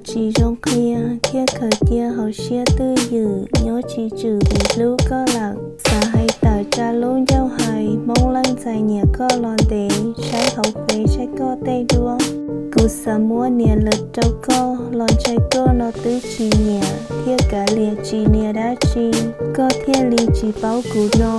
Tsis zoo qhia thiab khaws cia hauv siab twj ywm, nyob tsis tswm vim hlub koj lawm. Xav hais tawm tsa lub ncauj hais, Hmoob leej ntxhais nyiam koj los ntev, saib hauv Fev saib koj tej duab. Kuv xav muab nias lawv rau koj, los ntshai koj no twb tsis nyiam, thiaj kav liam tsis nias dab tsi. Koj thiaj li tsis paub kuv no,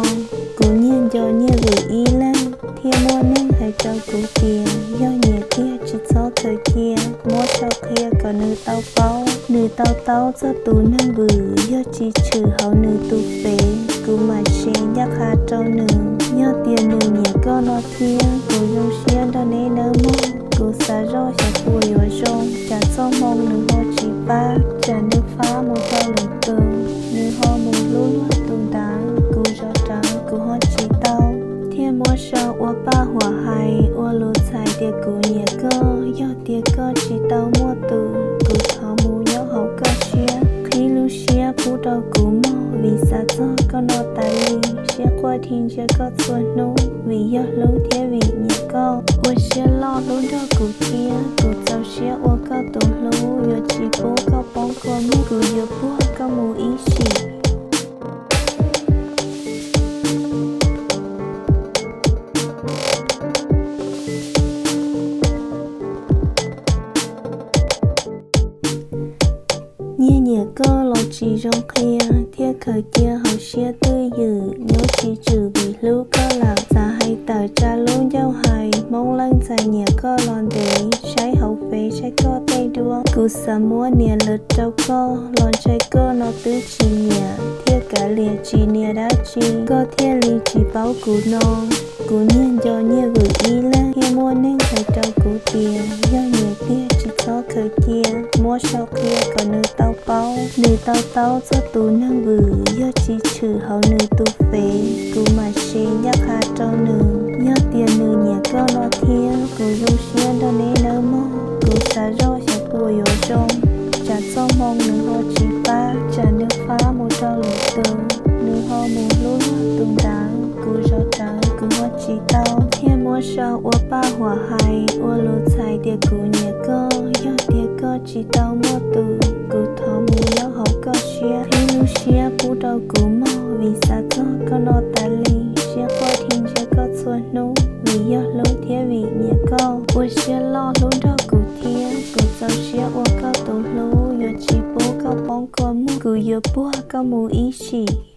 kuv nyiag nco nyiaj vwm ib leeg, thiaj muaj neeg hais rau kuv tias yog nyiam tiag tsis txhob khaws cia, muab sau qhia kom nws tau paub. Nws tau taub txog tus neeg vwm, yog tsis tshwm hauv nws tus Fev, kuv mam share ncaj qha rau nws. Yog tias nws nyiam koj no thiab, kuv zoo siab nrog neb nawb mog. Kuv xav zoj xyov puas yuav zoo, tsam txoj hmoo nws ho tsis pab, tsam nws fab mus rau lwm tus, nws ho mus hlub luag tus ntawd, kuv zov rawv kuv ho tsis tau. Thiaj muab sau ua paj huam hais ua lus txhais tias kuv nyiam koj, yog tias koj tsis tau muaj tus, kuv thov mus nyob hauv koj siab. Qhib lub siab pub rau kuv mog, vim xav txog koj no tas li, siab quaj dhi ntsia koj txhua hnub, vim yog hlub thiab vim nyiam koj. Ua siab loj hlub nrog kuv thiab, kuv txaus siab ua koj tus hlub, yuav tsis pub koj poob kua muag, kuv yuav puag koj mus ib sim. Nyiag nyiam koj los tsis zoo qhia, thiaj khaws cia hauv siab twj ywm, nyob tsis tswm vim hlub koj lawm. Xav hais tawm tsa lub ncauj hais, Hmoob leej ntxhais nyiam koj los ntev, saib hauv Fev saib koj tej duab. Kuv xav muab nias lawv rau koj, los ntshai koj no twb tsis nyiam, thiaj kav liam tsis nias dab tsi. Koj thiaj li tsis paub kuv no, kuv nyiag nco nyiaj vwm ib leeg, thiaj muaj neeg hais rau kuv tias yog nyiam tiag tsis txhob khaws cia, muab sau qhia kom nws tau paub. Nws tau taub txog tus neeg vwm, yog tsis tshwm hauv nws tus Fev, kuv mam share ncaj qha rau nws. Yog tias nws nyiam koj no thiab, kuv zoo siab nrog neb nawb mog. Kuv xav zoj xyov puas yuav zoo, tsam txoj hmoo nws ho tsis pab, tsam nws fab mus rau lwm tus, nws ho mus hlub luag tus ntawd, kuv zov rawv kuv ho tsis tau. Thiaj muab sau ua paj huam hais ua lus txhais tias kuv nyiam koj, yog tias koj tsis tau muaj tus, kuv thov mus nyob hauv koj siab. Qhib lub siab pub rau kuv mog, vim xav txog koj no tas li, siab quaj dhi ntsia koj txhua hnub, vim yog hlub thiab vim nyiam koj. Ua siab loj hlub nrog kuv thiab, kuv txaus siab ua koj tus hlub, yuav tsis pub koj poob kua muag, kuv yuav puag koj mus ib sim.